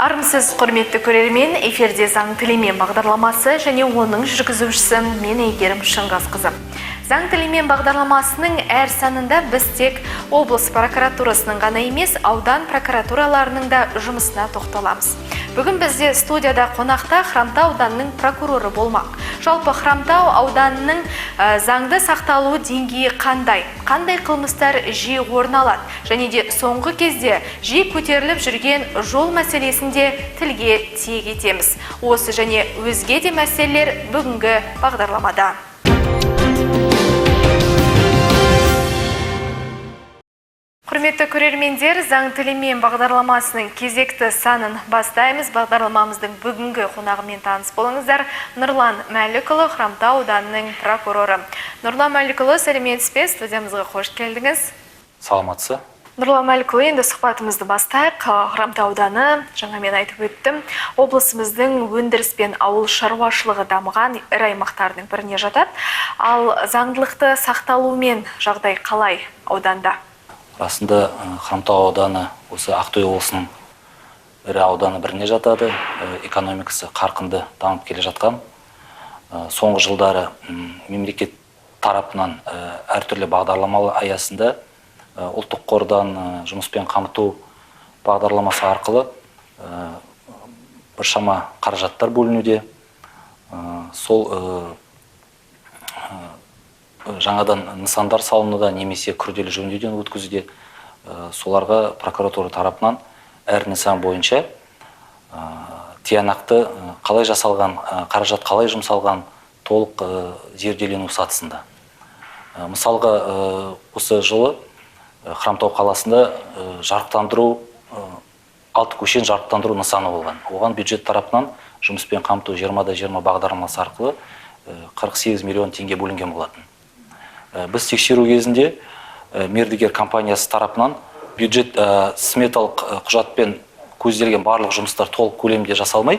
Армысыз, құрметті көрермен, эфирде «Заң тілімен» бағдарламасы және оның жүргізушісі мен, Әйгерім Шыңғысқызы. «Заң тілімен» бағдарламасының әр санында біз тек облыс прокуратурасының ғана емес, аудан прокуратураларының да жұмысына тоқталамыз. Бүгін бізде студияда қонақта Хромтау ауданының прокуроры болмақ. Жалпы, Хромтау ауданының заңды сақталуы деңгейі қандай? Қандай қылмыстар жиі орын алады? Және де соңғы кезде жиі көтеріліп жүрген жол мәселесін де тілге тиек етеміз. Осы және өзге де мәселелер бүгінгі бағдарламада. Құрметті көрермендер, «Заң тілімен» бағдарламасының кезекті санын бастаймыз. Бағдарламамыздың бүгінгі қонағымен таныс болыңыздар. Нұрлан Мәлікұлы, Хромтау ауданының прокуроры. Нұрлан Мәлікұлы, сәлеметсіз бе? Студиямызға қош келдіңіз. Саламатсыз. Нұрлан Мәлікұлы, енді сұхбатымызды бастайық. Хромтау ауданы, жаңа мен айтып өттім, облысымыздың өндіріс пен ауыл шаруашылығы дамыған ірі аймақтарының біріне жатады. Ал заңдылықты сақталумен жағдай қалай ауданда? Расында, Хромтау ауданы осы Ақтөбе облысының ірі ауданы біріне жатады. Экономикасы қарқынды дамып келе жатқан. Соңғы жылдары мемлекет тарапынан әртүрлі бағдарламалар аясында, ұлттық қордан, жұмыспен қамту бағдарламасы арқылы біршама қаражаттар бөлінуде. Сол жаңадан нысандар салынуда немесе күрделі жөндеуден өткізуде. Соларға прокуратура тарапынан әр нысан бойынша тиянақты қалай жасалған, қаражат қалай жұмсалған толық зерделену сатысында. Мысалға, осы жылы Хромтау қаласында жарықтандыру, алты көшені жарықтандыру нысаны болған. Оған бюджет тарапынан жұмыспен қамту 20-20 бағдарламасы арқылы 48 миллион теңге бөлінген болатын. Біз тексеру кезінде мердігер компаниясы тарапынан бюджет сметалық құжатпен көзделген барлық жұмыстар толық көлемде жасалмай,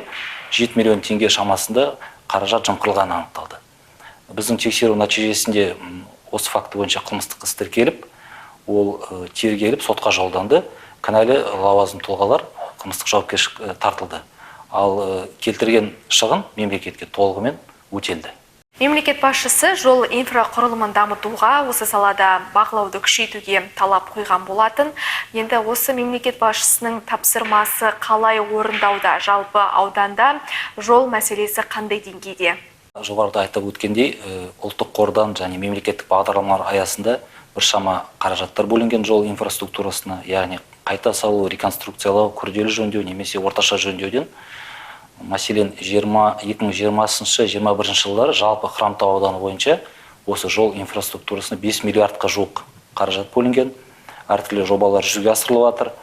7 миллион теңге шамасында қаражат жымқырылғаны анықталды. Біздің тексеру нәтижесінде осы факті бойынша қылмыстық іс тіркеліп, ол тергеліп, сотқа жолданды. Кінәлі лауазымды тұлғалар қылмыстық жауапкершілікке тартылды. Ал келтірген шығын мемлекетке толығымен өтелді. Мемлекет басшысы жол инфрақұрылымын дамытуға, осы салада бақылауды күшейтуге талап қойған болатын. Енді осы мемлекет басшысының тапсырмасы қалай орындауда? Жалпы, ауданда жол мәселесі қандай деңгейде? Жоғарыда айтып өткендей, ұлттық қордан және мемлекеттік бағдарламалар аясында біршама қаражаттар бөлінген жол инфраструктурасына, яғни қайта салу, реконструкциялау, күрделі жөндеу немесе орташа жөндеуден. Мәселен, 2020-21 жылдары жалпы Хромтау ауданы бойынша осы жол инфраструктурасына 5 миллиардқа жуық қаражат бөлінген. Әртүрлі жобалар жүзеге асырылып жатыр.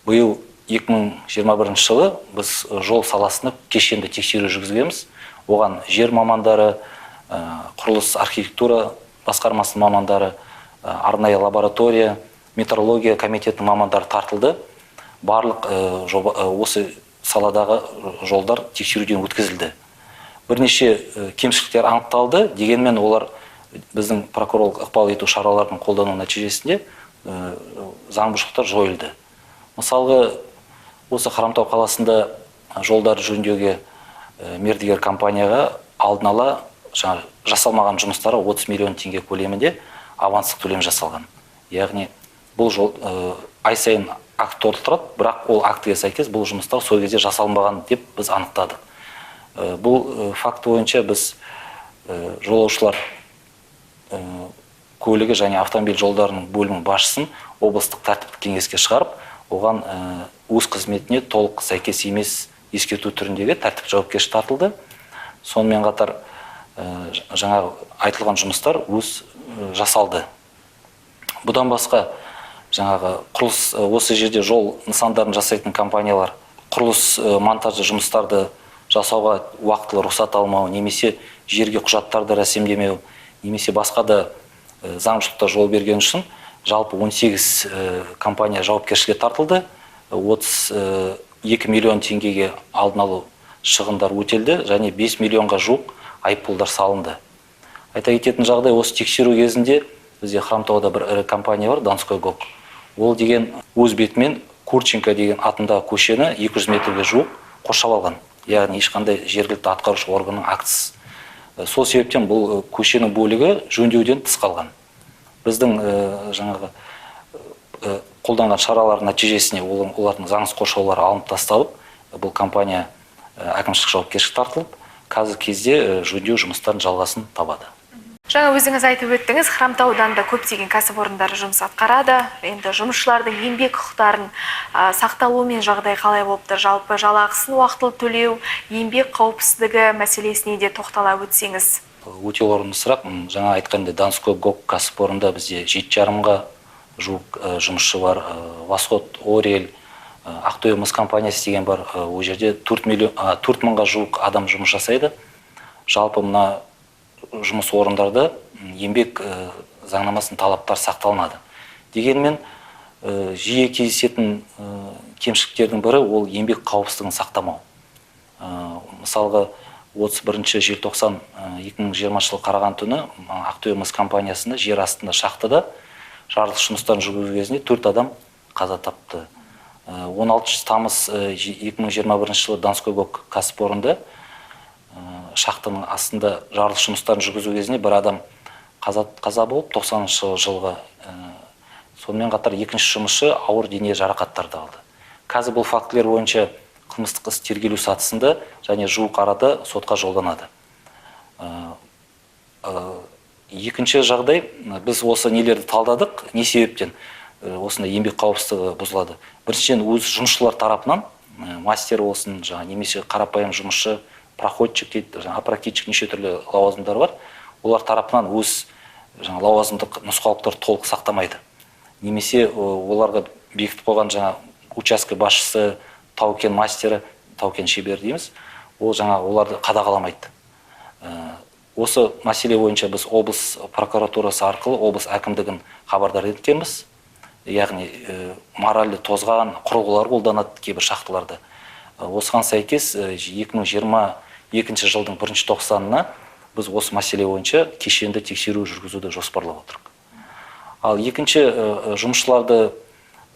Биыл 2021 жылы біз жол саласында кешенді тексеру жүргізгенбіз. Оған жер мамандары, құрылыс архитектура басқармасының мамандары, арнайы лаборатория, метрология комитетінің мамандары тартылды. Барлық жоба, осы саладағы жолдар тексеруден өткізілді. Бірнеше кемшіліктер анықталды, дегенмен олар біздің прокурорлық ықпал ету шараларын қолдану нәтижесінде заң бұзушылықтар жойылды. Мысалға, осы Хромтау қаласында жолдарды жөндеуге мердігер компанияға алдын ала жаңа жасалмаған жұмыстарға 30 миллион теңге көлемінде аванстық төлем жасалған. Яғни бұл жол ай сайын акт толтырады, бірақ ол актіге сәйкес бұл жұмыстар сол кезде жасалынбаған деп біз анықтадық. Бұл факт бойынша біз жолаушылар көлігі және автомобиль жолдарының бөлімінің басшысын облыстық тәртіптік кеңеске шығарып, оған өз қызметіне толық сәйкес емес ескерту түріндегі тәртіп жауапкершілік тартылды. Сонымен қатар жаңа айтылған жұмыстар өз жасалды. Бұдан басқа, жаңағы құрылыс, осы жерде жол нысандарын жасайтын компаниялар құрылыс монтажды жұмыстарды жасауға уақытылы рұқсат алмау немесе жерге құжаттарды рәсімдемеу немесе басқа да заң бұзушылықтар жол берген үшін жалпы 18 компания жауапкершілікке тартылды. 32 миллион теңгеге алдын алу шығындар өтелді және 5 миллионға жуық айыппұлдар салынды. Айта кететін жағдай, осы тексеру кезінде бізде Хромтауда бір ірі компания бар, Донской ГОК. Ол деген өз бетімен Курченко деген атындағы көшені 200 метрге жуық қоршап алған. Яғни ешқандай жергілікті атқарушы органның актісіз. Сол себептен бұл көшенің бөлігі жөндеуден тыс қалған. Біздің жаңағы қолданған шаралар нәтижесіне олардың заңсыз қоршаулары алынып тасталып, бұл компания әкімшілік жауапкершілік тартылып, қазіргі кезде жөндеу жұмыстарының жалғасын табады. Жаңа өзіңіз айтып өттіңіз, Хромтау ауданында көптеген кәсіпорындар жұмыс атқарады. Енді жұмысшылардың еңбек құқықтарын сақталуымен жағдай қалай болып тұр? Жалпы жалақысын уақытылы төлеу, еңбек қауіпсіздігі мәселесіне де тоқтала өтсеңіз. Өте орынды сұрақ. Жаңа айтқандай, Донской ГОК кәсіпорында бізде жеті жарымға жуық жұмысшы бар. Восход, Орел, Ақтөбе мыс компаниясы деген бар. Ол жерде төрт мыңға жуық адам жұмыс жасайды. Жалпы мына жұмыс орындарда еңбек заңнамасының талаптары сақталынады. Дегенмен, жиі кездесетін кемшіліктердің бірі ол еңбек қауіпсіздігін сақтамау. Мысалға, 31 желтоқсан 2020 жылы қараған түні Ақтөбе мыс компаниясында жер астында шахтада жарылыс жұмыстарын жүргізу кезінде 4 адам қаза тапты. 16 тамыз 2021 жылы Донской ГОК кәсіпорында шахтаның астында жарылыс жұмыстарын жүргізу кезінде бір адам қаза болып, тоқсаныншы жылғы, сонымен қатар екінші жұмысшы ауыр дене жарақаттарды алды. Қазір бұл фактілер бойынша қылмыстық іс тергелу сатысында және жуық арада сотқа жолданады. Екінші жағдай, біз осы нелерді талдадық, не себептен осындай еңбек қауіпсіздігі бұзылады. Біріншіден, өз жұмысшылар тарапынан, мастер болсын, жаңа немесе қарапайым жұмысшы, проходчик дейді, жаңа опрокидчик, неше түрлі лауазымдар бар. Олар тарапынан өз жаңа лауазымдық нұсқаулықтар толық сақтамайды. Немесе оларға бекітіп қойған жаңа участке басшысы, тау-кен мастері, тау-кен шебері дейміз, ол жаңа оларды қадағаламайды. Осы мәселе бойынша біз облыс прокуратурасы арқылы облыс әкімдігін хабардар еткенбіз. Яғни моральды тозған құрылғылар қолданады кейбір шахталарда. Осыған сәйкес 2022 жылдың бірінші тоқсанына біз осы мәселе бойынша кешенді тексеру жүргізуді жоспарлап отырмыз. Ал екінші жұмысшыларды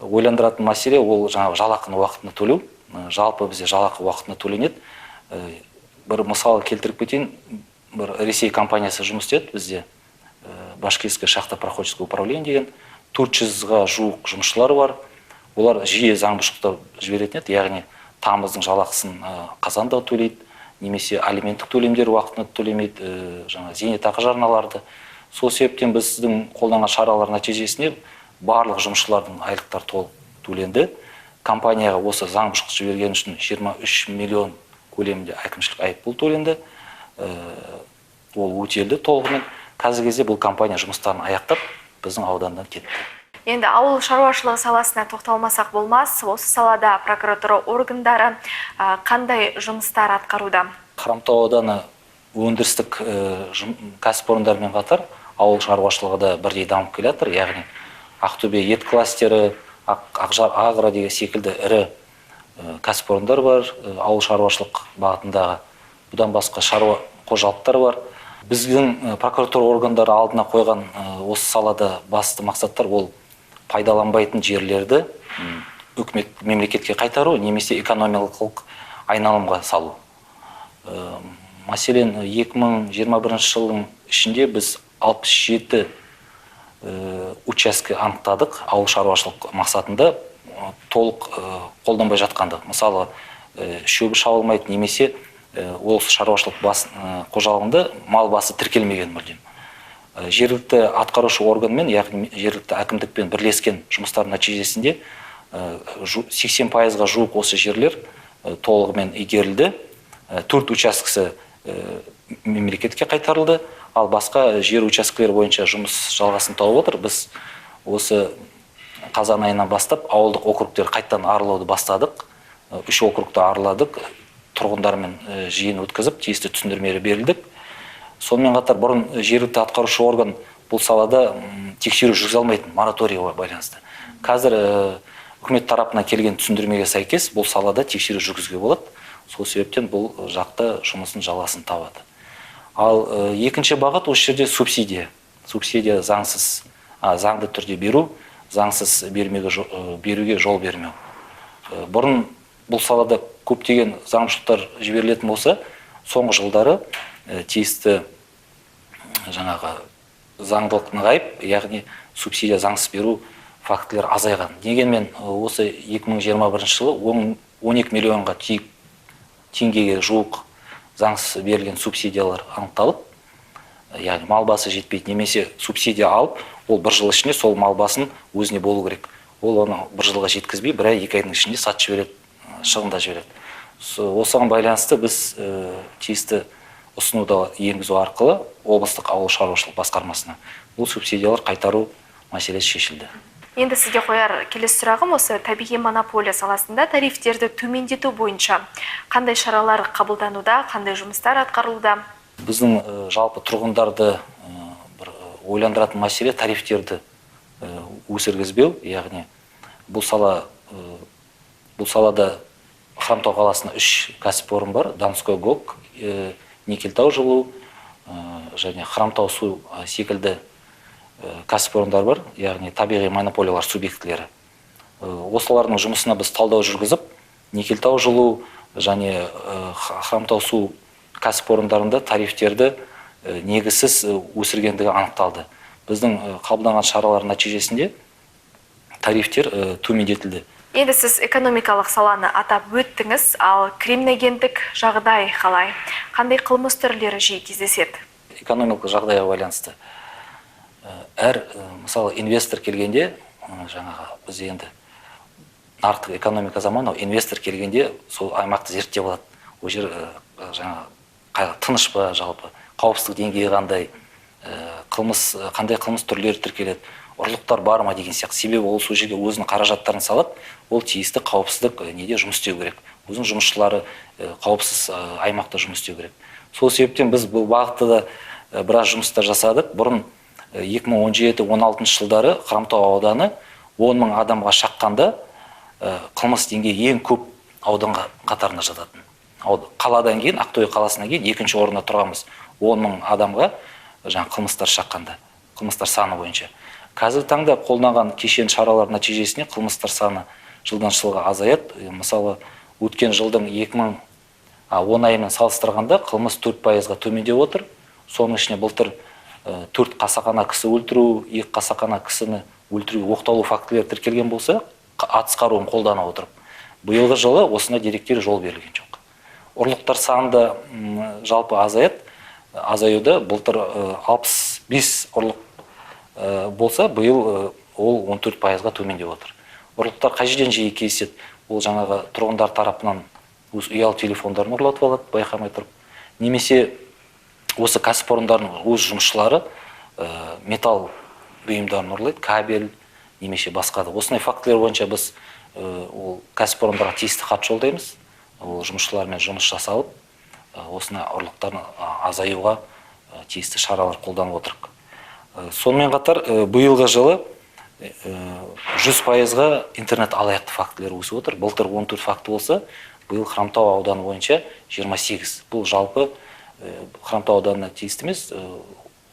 ойландыратын мәселе ол жаңағы жалақыны уақытында төлеу. Жалпы бізде жалақы уақытында төленеді. Бір мысал келтіріп кетейін, бір Ресей компаниясы жұмыс істеді бізде, Башкирское шахта-проходческое управление деген 400-ға жуық жұмысшылар бар. Олар жиі заң бұзушылықтар жіберетін еді, яғни тамыздың жалақысын қазанда төлейді, немесе алименттік төлемдер уақытында төлемейді, жаңа зейнетақы жарналарды. Сол себептен біздің қолданған шаралар нәтижесінде барлық жұмысшылардың айлықтары толық төленді. Компанияға осы заң бұзушылық жіберген үшін 23 миллион көлемінде әкімшілік айыппұл төленді. Ол өтелді толығымен. Қазіргі кезде бұл компания жұмыстарын аяқтап, біздің аудандан кетті. Енді ауыл шаруашылығы саласына тоқталмасақ болмас. Осы салада прокуратура органдары қандай жұмыстар атқаруда? Хромтау ауданы өндірістік кәсіпорындармен қатар ауыл шаруашылығы да бірдей дамып келе жатыр. Яғни Ақтөбе ет кластері, Ақжар Агро деген секілді ірі кәсіпорындар бар, ауыл шаруашылық бағытындағы. Бұдан басқа шаруа қожалықтар бар. Біздің прокуратура органдары алдына қойған осы салада басты мақсаттар ол пайдаланбайтын жерлерді үкімет мемлекетке қайтару немесе экономикалық айналымға салу. Мәселен, 2021 жылдың ішінде біз 67 учаске анықтадық ауыл шаруашылық мақсатында толық қолданбай жатқанды. Мысалы, шөбі шабылмайды немесе ол шаруашылық қожалығында мал басы тіркелмеген мүлдем. Жергілікті атқарушы органмен, яғни жергілікті әкімдікпен бірлескен жұмыстар нәтижесінде сексен пайызға жуық осы жерлер толығымен игерілді. 4 учаскесі мемлекетке қайтарылды, ал басқа жер учаскелері бойынша жұмыс жалғасын тауып отыр. Біз осы қазан айынан бастап ауылдық округтер қайтадан аралауды бастадық. 3 округті араладық, тұрғындармен жиын өткізіп, тиісті түсіндірмелер берілдік. Сонымен қатар бұрын жергілікті атқарушы орган бұл салада тексеру жүргізе алмайтын мораторийға байланысты. Қазір үкімет тарапынан келген түсіндірмеге сәйкес бұл салада тексеру жүргізуге болады. Сол себептен бұл жақта жұмысын жалғасын табады. Ал екінші бағыт осы жерде субсидия. Субсидия заңды түрде беру, заңсыз беруге жол бермеу. Бұрын бұл салада көптеген заңбұзушылықтар жіберілетін болса, соңғы жылдары тиісті жаңағы заңдылық нығайып, яғни субсидия заңсыз беру фактілері азайған. Дегенмен осы 2021 жылы 12 миллионға теңгеге жуық заңсыз берілген субсидиялар анықталып, яғни мал басы жетпейді немесе субсидия алып, ол бір жыл ішінде сол мал басын өзіне болу керек. Ол оны бір жылға жеткізбей, бір ай, екі айдың ішінде сатып жібереді, шығында жібереді. Осыған байланысты біз тиісті ұсынуды енгізу арқылы облыстық ауыл шаруашылық басқармасына бұл субсидиялар қайтару мәселесі шешілді. Енді сізге қояр келесі сұрағым осы табиғи монополия саласында тарифтерді төмендету бойынша қандай шаралар қабылдануда, қандай жұмыстар атқарылуда? Біздің жалпы тұрғындарды бір ойландыратын мәселе тарифтерді өсіргізбеу, яғни бұл салада Хромтау қаласында 3 кәсіпорын бар: Донской ГОК, Никельтау жылу және Хромтау су секілді кәсіпорындар бар, яғни табиғи монополиялар субъектілері. Осылардың жұмысына біз талдау жүргізіп, Никельтау жылу және Хромтау су кәсіпорындарында тарифтерді негізсіз өсіргендігі анықталды. Біздің қабылданған шаралар нәтижесінде тарифтер төмендетілді. Енді сіз экономикалық саланы атап өттіңіз, ал криминогендік жағдай қалай? Қандай қылмыс түрлері жиі кездеседі? Экономикалық жағдайға байланысты. Әр, мысалы, инвестор келгенде, жаңағы біз енді нарықтық экономика заманы, инвестор келгенде сол аймақты зерттеп алады. Ол жер жаңағы тыныш па, жалпы қауіпсіздік деңгейі қандай, қандай қылмыс түрлері тіркеледі, ұрлықтар бар ма деген сияқты. Себебі ол сол жерге өзінің қаражаттарын салады, ол тиісті қауіпсіздік неде жұмыс істеу керек, өзінің жұмысшылары қауіпсіз аймақта жұмыс істеу керек. Сол себептен біз бұл бағытта да біраз жұмыстар жасадық. Бұрын 2017-16 жылдары Хромтау ауданы 10 мың адамға шаққанда қылмыс деңгейі ең көп ауданға қатарына жататын. Қаладан кейін, Ақтөбе қаласынан кейін екінші орында тұрғанбыз 10 мың адамға жаңа қылмыстар шаққанда, қылмыстар саны бойынша. Қазіргі таңда қолданған кешен шаралар нәтижесінде қылмыстар саны жылдан жылға азаяды. Мысалы, өткен жылдың 2010 айымен салыстырғанда қылмыс 4%-ға төмендеп отыр. Соның ішінде былтыр 4 қасақана кісі өлтіру, 2 қасақана кісіні өлтіру, оқталу фактілері тіркелген болса, атыс қаруын қолдана отырып, биылғы жылы осындай деректер жол берілген жоқ. Ұрлықтар саны да жалпы азаяды. Азаюда былтыр 65 ұрлық болса, биыл ол 14%-ға төмендеп отыр. Ұрлықтар қай жерден жиі кездеседі? Ол жаңағы тұрғындар тарапынан өз ұялы телефондарын ұрлатып алады, байқамай тұрып. Немесе осы кәсіпорындардың өз жұмысшылары металл бұйымдарын ұрлайды, кабель немесе басқа да. Осындай фактілер бойынша біз ол кәсіпорындарға тиісті хат жолдаймыз. Ол жұмысшылармен жұмыс жасалып, осындай ұрлықтардың азаюға тиісті шаралар қолданып отырмыз. Сонымен қатар биылғы жылы 100%-ға интернет алаяқты фактілер өсіп отыр. Былтыр 14 факті болса, биыл Хромтау ауданы бойынша 28. Бұл жалпы Хромтау ауданына тиісті емес,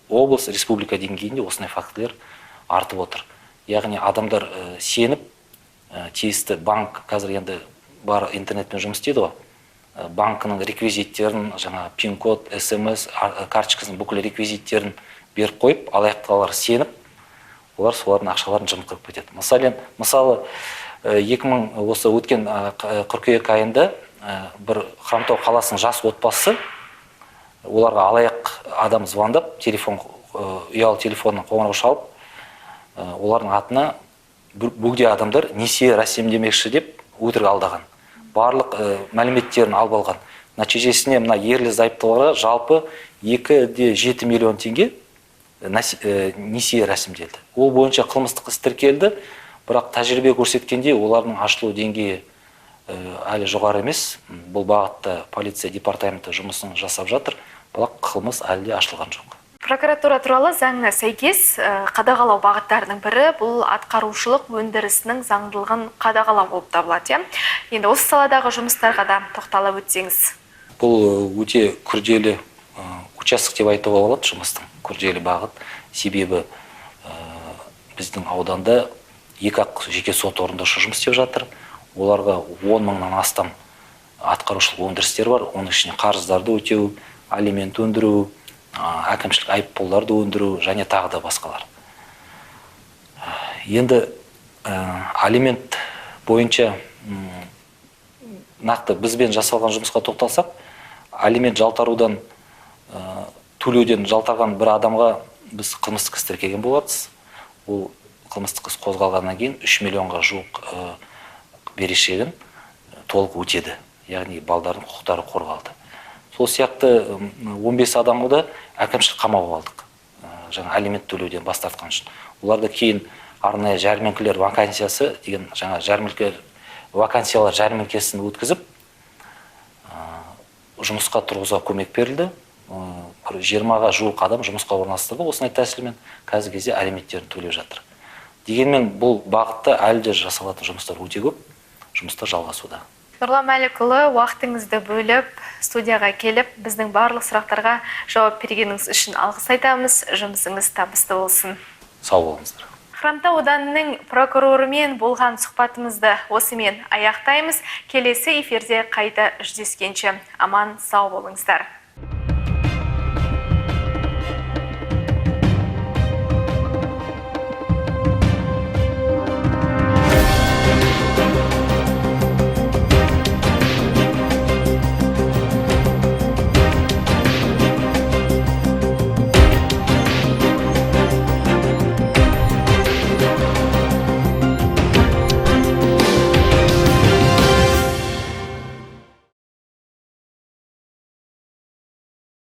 облыс, республика деңгейінде осындай фактілер артып отыр. Яғни адамдар сеніп, тиісті банк қазір енді бар интернетпен жұмыс істейді ғой. Банкінің реквизиттерін, жаңа пин-код, СМС, карточкасының бүкіл реквизиттерін беріп қойып, алаяқтарға сеніп, олар солардың ақшаларын жымқырып кетеді. Мысалы, 2000 осы өткен қыркүйек айында бір Хромтау қаласының жас отбасы оларға алаяқ адам звондап, ұялы телефоннан қоңырау шалып, олардың атына бөгде адамдар несие рәсімдемекші деп өтірік алдаған. Барлық мәліметтерін алып алған. Нәтижесінде мына ерлі зайыптыларға жалпы 2,7 миллион теңге несие рәсімделді. Ол бойынша қылмыстық іс тіркелді, бірақ тәжірибе көрсеткендей олардың ашылу деңгейі әлі жоғары емес. Бұл бағытта полиция департаменті жұмысын жасап жатыр, бірақ қылмыс әлі де ашылған жоқ. Прокуратура туралы заңына сәйкес қадағалау бағыттарының бірі бұл атқарушылық өндірісінің заңдылығын қадағалау болып табылады, иә? Енді осы саладағы жұмыстарға да тоқталып өтсеңіз. Бұл өте күрделі участок деп айтуға болады, жұмыстың күрделі бағыт. Себебі біздің ауданда екі ақ жеке сот орындаушы жұмыс істеп жатыр. Оларға 10 мыңнан астам атқарушылық өндірістер бар. Оның ішінде қарыздарды өтеу, алимент өндіру, әкімшілік айыппұлдарды өндіру және тағы да басқалар. Енді алимент бойынша нақты бізбен жасалған жұмысқа тоқталсақ, алимент жалтарудан, төлеуден жалтарған бір адамға біз қылмыстық іс тіркеген болатынбыз. Ол қылмыстық іс қозғалғаннан кейін 3 миллионға жуық берешегін толық өтеді, яғни балдардың құқықтары қорғалды. Сол сияқты 15 адамды да әкімшілік қамауға алдық, жаңа алимент төлеуден бас тартқан үшін. Оларды кейін арнайы жәрмеңкелер вакансиясы деген жаңа жәрмеңкелер вакансиялар жәрмеңкесін өткізіп, жұмысқа тұрғызуға көмек берілді. Бір 20-ға жуық адам жұмысқа орналастырылды осындай тәсілмен, қазіргі кезде алименттерін төлеп жатыр. Дегенмен бұл бағытта әлі де жасалатын жұмыстар өте көп, жұмыстар жалғасуда. Нұрлан Мәлікұлы, уақытыңызды бөліп, студияға келіп, біздің барлық сұрақтарға жауап бергеніңіз үшін алғыс айтамыз. Жұмысыңыз табысты болсын. Сау болыңыздар. Хромтау ауданының прокурорымен болған сұхбатымызды осымен аяқтаймыз. Келесі эфирде қайта жүздескенше аман сау болыңыздар.